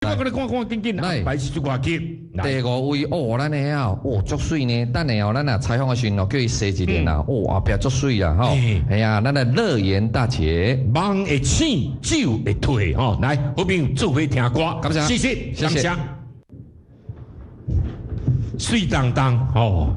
我閣咧看看緊緊，來排是足偌急。第五位哦，咱的啊，哦，足媠呢。等下哦，咱啊採訪的時陣哦，叫伊踅一下啦。哦，後壁足媠啊，吼。哎呀，咱的樂言大姐，夢會醒，酒會退，吼。來，好朋友做伙聽歌，感謝，謝謝，謝謝。媠當當，吼。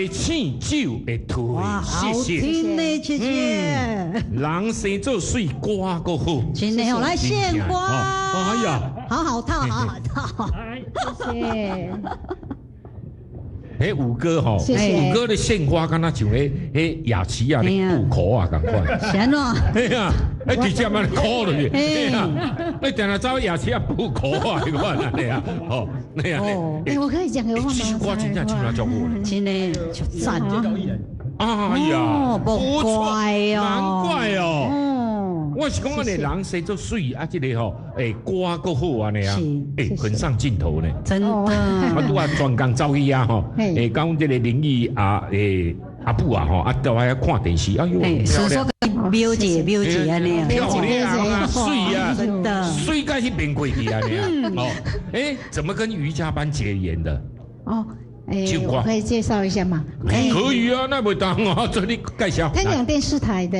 醒酒會退，哇，好聽呢，姐姐。人生做媠，歌閣好。真的哦，來獻花。哎呀，好好套，好好套。謝謝。彼五哥吼，五哥咧獻花，敢若像彼彼夜市啊咧布箍啊仝款。是按怎？嘿啊，彼直接按呢箍落去。嘿啊，你定定走夜市啊布箍啊，彼款按呢啊，吼，那样。欸，我可以講個話嗎？這首歌真正唱得足好咧。真的，足讚。哎呀，不怪哦，難怪哦。我是講按呢人生做媠啊，這个吼，欸，歌閣好按呢啊，欸，很上鏡頭呢。真的。我拄仔專工走去啊吼，欸，講這个林憶啊，欸，阿母啊吼，啊，到遐看電視，哎喲，說說表姐表姐按呢，漂亮啊，媠啊，真的，媠甲彼邊過去按呢啊。哦，哎，怎麼跟瑜伽班結緣的？哦，哎，我可以介紹一下嗎？可以啊，那袂當啊，這裡介紹。香港電視台的，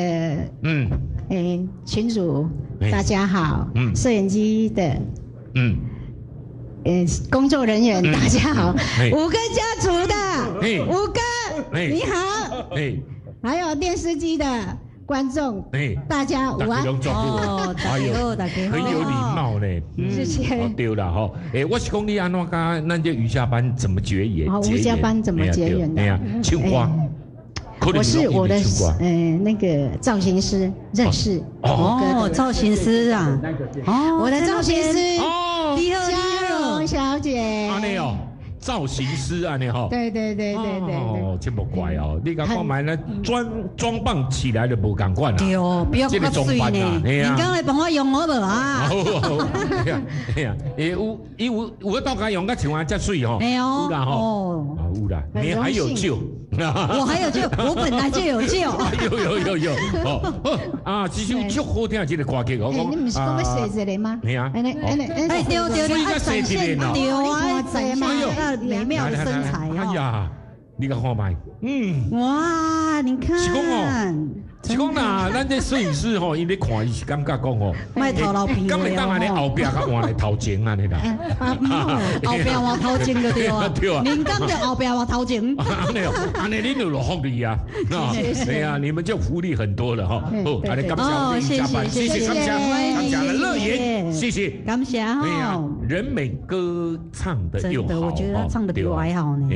哎，群主大家好，攝影機的，工作人員大家好，五哥家族的，五哥你好，還有電視機的觀眾，大家午安。哦，大家好，大家好，很有禮貌呢，謝謝。對啦，吼，哎，我是講你按怎佮咱這瑜伽班怎麼結緣？瑜伽班怎麼結緣的？對啊，唱歌。我是我的那個造型師認識。哦，造型師啊，哦，我的造型師哦，嘉榮小姐。按呢哦，造型師按呢吼。對對對對對。哦，這無怪哦，你共看覓咧裝裝扮起來就無仝款啦。對哦，比較較媠呢。你剛來幫我用好無啊？好好，係啊係啊，有伊有有鬥共用甲像按遮媠吼。有啦吼。哦，有啦，你還有救。我還有救，我本來就有救。有有有有，哦，啊，這首足好聽，這個歌曲，我講。你毋是講欲踅一个嗎？係啊。哎，對對對，啊，展現對啊，展現那美妙的身材。哎呀，你共看覓？嗯。哇，你看。是講哦，是講啦，咱這攝影師吼，伊咧看伊是感覺講吼，莫頭流鼻敢會當按呢後壁共換來頭前按呢啦？後壁換頭前就對啊。對啊。恁敢就後壁換頭前？按呢哦，按呢恁就有福利啊！對啊，你們就福利很多了哈。好，按呢感謝謝謝謝謝感謝感謝樂言，謝謝感謝哈。對啊，人美歌唱得又好，我覺得他唱得比我還好呢。